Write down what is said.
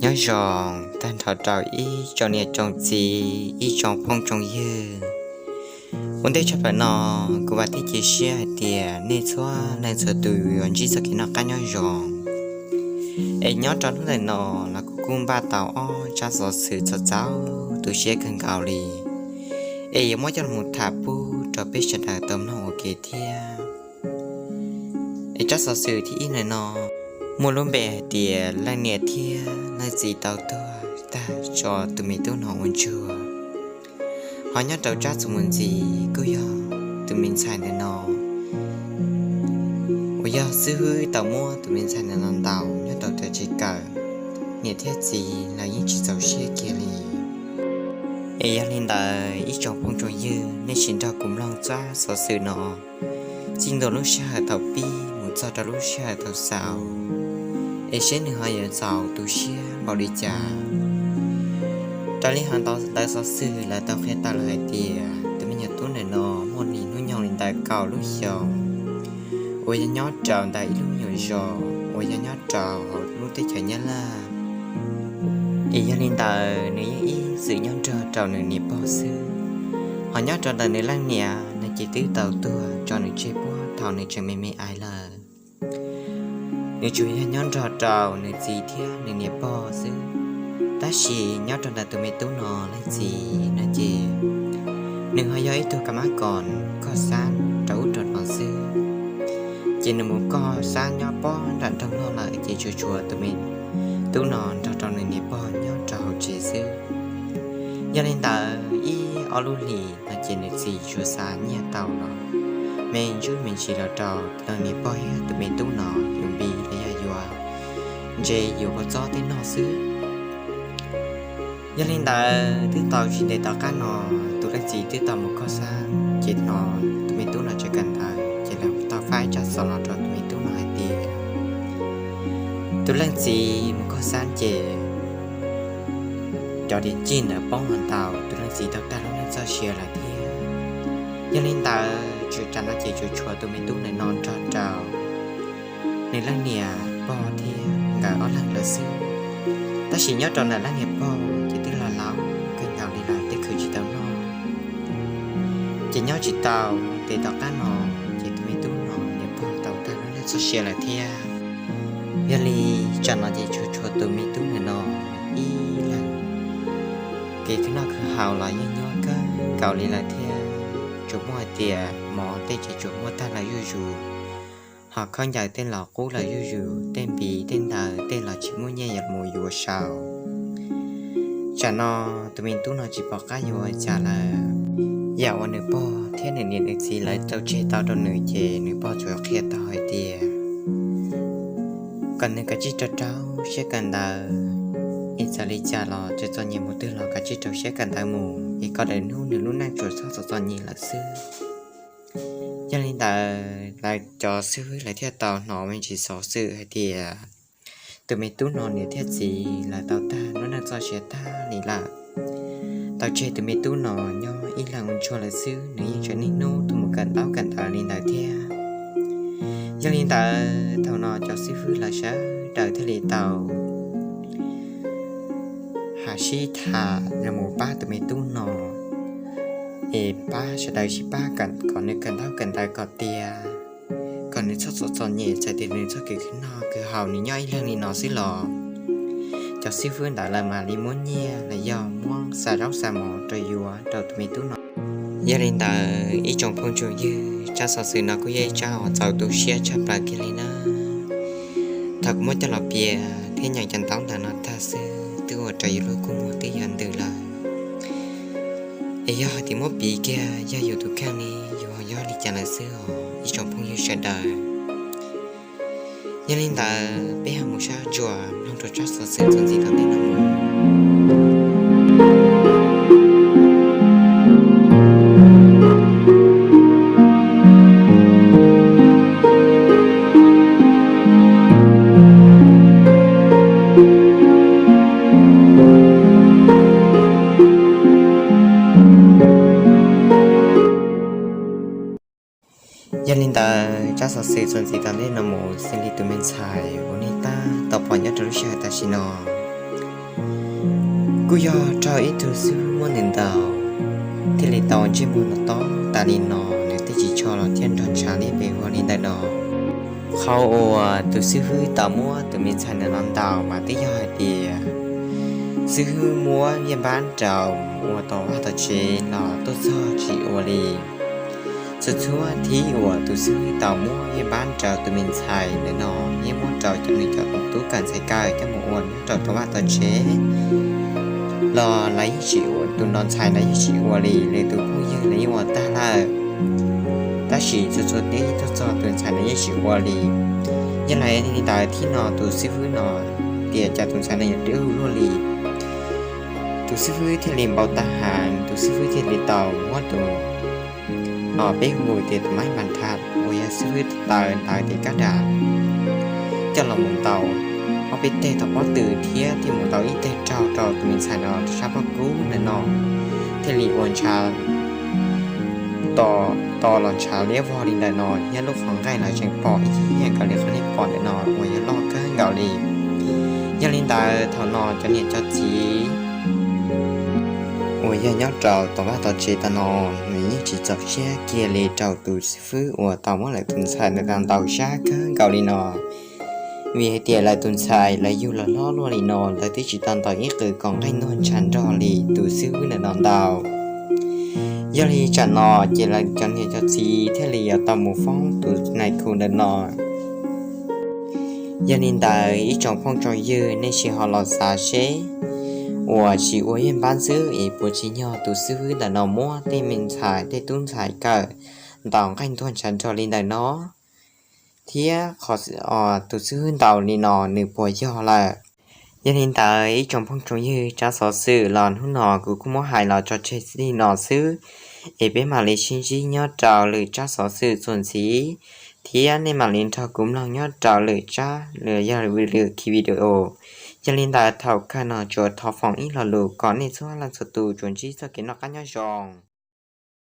Nyob zoo tag nrho rau ib tsoom niam tsoom txiv, ib tsoom phooj tsoom ywg. Ua ntej tshaj plaws no, kuv vam thiab cia siab hais tias nej txhua leej txhua tus yuav ntsib txoj kev noj qab nyob zoo. Es nyob rau hnub ntawm no los kuv kuj npaj tau ob tsab xov xwm txaus txaus tu siab kawg nkaus li, es yuav muab coj los tham pub rau peb sawv daws tau mloog ua ke thiab. Es tsab xov xwm thib ib ntawm no muaj lub npe hais tias leej niam thiab leej txiv tau tuag tag tso tus me tub no ua ntsuag. Ho nyob rau tsab txuas mus ntxiv kuj yog tus me ntxhais ntawm no uas yog xib hwb tau muab tus me ntxhais ntawm no ntaus nyob rau tom tsev kawm, niam thiab txiv los yeej tsis txaus siab kiag li. Es yog li ntawd ib tsoom phooj tsoom ywg, nej sim nrog kuv mloog tsab xov xwm no txij ntua lub sij hawm thaum pib mus txog rau lub sij hawm thaum xaus, es seb nws ho yuav txaus tu siab npaum li cas. Raws li hauv ntawv xov xwm lawv tau qhia tau lawm hais tias tus me nyuam tub ntawm no muaj hnub nyoog li ntawm kaum lub xyoos, uas yog nyob rau ntawm ib lub nyuam zos uas yog nyob rau hauv lub teb chaws Nyab Laj. Es yog li ntawd nws yeej ib txwm nyob nrog rau nws niam pog xwb. Ho nyob rau ntawm nws leej niam no ces twb tau tuag tso nws tseg puag thaum nws tseem me me aiv lawm. Nws tsuas yog nyob nrog rau nws txiv thiab nws niam pog xwb. Tab sis nyob rau ntawm tus me tub no leej txiv no ces nws ho yog ib tug kab mab koos koj xab rau ub rau no xwb. Ces nws mus koj xab nyob pob nram nroog loj lawm ces tsuas tshuav tus me tub no nrog rau nws niam pog nyob rau hauv tsev xwb. Yog li ntawd ib ob lub hlis no ces nws txiv tsuas xa nyiaj tau los me ntsuj me ntsis los rau nws niam pog thiab tus me tub no yuav npib los yog yuav ntses yuav kua txob tej noj xwb. Yog li ntawd twb tau tsis ntev tom qab no tus leej txiv twb tau mus koj xab, ces no tus me tub no tseem kawm ntawv ces lawv tau faib tsab xov los rau tus me tub no hais tias tus leej txiv mus koj xab ces cov diav cig ntawd poob los ntau tus leej txiv tau tag lub neej txoj sia lawm thiab. Yog li ntawd tsis tas no ces tsuas tshuav tus me tub ntawm no nrog rau nws leej niam pog thiab nkawd ob leeg lawm xwb. Tab sis nyob rau ntawm leej niam pog ces twb laus laus kawg nkaus li lawm twb khwv tsis tau noj. Ces nyob tsis tau ntev tom qab no ces tus me tub no niam pog tau tag lub neej txoj sia lawm thiab. Yog li tsam no ces tsuas tshuav tus me tub ntawm no ib leeg. Kev khwv noj khwv haus los yeej nyuaj kawg nkaus li lawm thiab. Tsuas muaj hais tias mov tej ces tsuas muaj tag lawm zuj zus, ho khaub ncaws tej los qub lawm zuj zus, tej npiv tej ntawv tej los tsis muaj nyiaj yuav mus yuav sau. Tsam no tus me tub no tsis pom qab yuav ua cas lawm. Yam uas nws pog thiab nws niam nws txiv lawv tau tseg tau rau nws ces nws pog tsuas qhia tau hais tias kom nws kav tsij rau rau siab kawm ntawv, es txawm li cas los txawm txom nyem mus twg los kav tsij rau siab kawm ntawv mus, es kom daim hnub nws lub neej tsuas txhob txom txom nyem lawm xwb. Yog li ntawd lawv cov xib hwb lawv thiaj tau hnov me ntsis xov xwm hais tias tus me tub no niam thiab txiv lawv tau tag lub neej txoj sia tag li lawm. Tau tseg tus me tub no nyob ib leeg ua ntsuag lawm xwb, nws yeej tseem niaj hnub tuaj mus kawm ntaub kawm ntawv li ntawd thiab. Yog li ntawd thaum no cov xib hwb lawv sawv daws thiaj li tau hais sib tham yuav mus pab tus me tub no, es pab sawv daws sib pab kom nws kawm ntaub kawm ntawv kom tiav, kom nws txhob txom txom nyem, txawm tias nws txoj kev khwv noj khwv haus nws nyob ib leeg li no xwb los cov xib hwb ntawd lawv mam li muab nyiaj los yog muab xa zaub xa mov rau yuav rau tus me tub no. Yog li ntawd ib tsoom phooj tsoom ywg, tsab xov xwm no kuj yog ib tsab uas txaus tu siab tshaj plaws kiag li na. Thaum kuv muab coj los piav thiab nyeem cov ntaub ntawv no tag xwb twb ua rau yus lub kua muag twb yuav ntws lawm. Es yog hais tias muab piv kiag yog yus tus kheej li yus ho yog li cas lawm xwb os ib tsoom phooj ywg sawv daws. Yog li ntawd peb ho mus sab ntsuas mloog rau tsab xov xwm txuas ntxiv tom ntej no mus. Yog li ntawd tsab xov xwm txuas ntxiv tom ntej no mus xws li tus me ntxhais uas nej tab tom pom nyob rau lub sij hawm tam sim no, Kuj yog raug ib tug xib hwb muab nws ntaus, thiaj li tau ntsej muag no tob tas li no, nws thiaj tsis tshua los thiaj nrog ntshav liab pes vog li ntawm no. Qhov uas tus xib hwb tau muab tus me ntxhais ntawm no ntaus mas twb yog hais tias xib hwb muab yaj npab rau mus ua tau vaj tau tsev los tuaj txog tsis ua li. Txhua txhua thib uas tus xib hwb tau muab yaj npab rau tus me ntxhais ntawm no, yeej muab rau cov nws cov tub kawm ntxhais kawm coj mus ua nyob rau tau vaj tau tsev los lawv yeej tsis ua, tus no ntxhais ntawd yeej tsis ua li, lwm tus phooj ywg lawv yeej ua tag lawm. Tab sis txhua txhua thib tuaj txog tus ntxhais ntawd yeej tsis ua li. Yog li ntawd thib no tus xib hwb no tias cas tus ntxhais no yuav dwb luaj li. Tus xib hwb thiaj li npau taws heev, tus xib hwb thiaj li tau muab tus no peb hu tias tus maib npas thas uas yog xib hwb taw ntawd tias kab dam coj los mus ntaus ob peb teg tau pob tw thiab thiaj mus ntaus ib teg raug rau tus me ntxhais no rau sab pob kub ntawm no, thiaj li ua ntshav to, to los ntshav liab vog li ntawm no, thiab lub qhov nqaij los tseem pom ib yam nkaus li qhov nej pom ntawm no uas yog loj kawg nkaus li. Yog li ntawd thaum no cov niam cov txiv uas yog nyob rau tom vaj tom tsev tam no, nws yeej tsis txaus siab kiag li rau tus xib fwb uas tau muab lawv tus ntxhais ntawd ntaus sab kawg nkaus li no. Vim hais tias lawv tus ntxhais lawv yug los hlob luaj li no, lawv twb tsis tau ntaus ib qws kom nqaij ntuag ntshav nrog li tus xib fwb ntawm no ntaus. Yog li tsam no ces lawv cov niam cov txiv thiaj li yuav tau mus foob tus nais khu ntawm no. Yog li ntawd ib tsoom phooj tsoom ywg nej sim ho los xav seb, uas tsis ua yaj npab xwb es puas tsim nyog tus xib fwb ntawm no muab tej me ntxhais tej tub ntxhais kawm ntaus nqaij ntuag ntshav nrog li ntawm no, thiab qhov tus xib fwb ntaus li no nws puas yog lawm? Yog li ntawd ib tsoom phooj tsoom ywg, tsab xov xwm los hnub no kuv kuj muab hais los tso tseg li no xwb, es peb mam li sib ntsib nyob rau lwm tsab xov xwm txuas ntxiv, thiab nej mam li nrog kuv mloog nyob rau lwm tsab los yog lwm video. Yog li ntawd thaum kawg no tsuas thov foom ib lo lus kom nej txhua leej txhua tus tsuas ntsib txoj kev noj qab nyob zoo.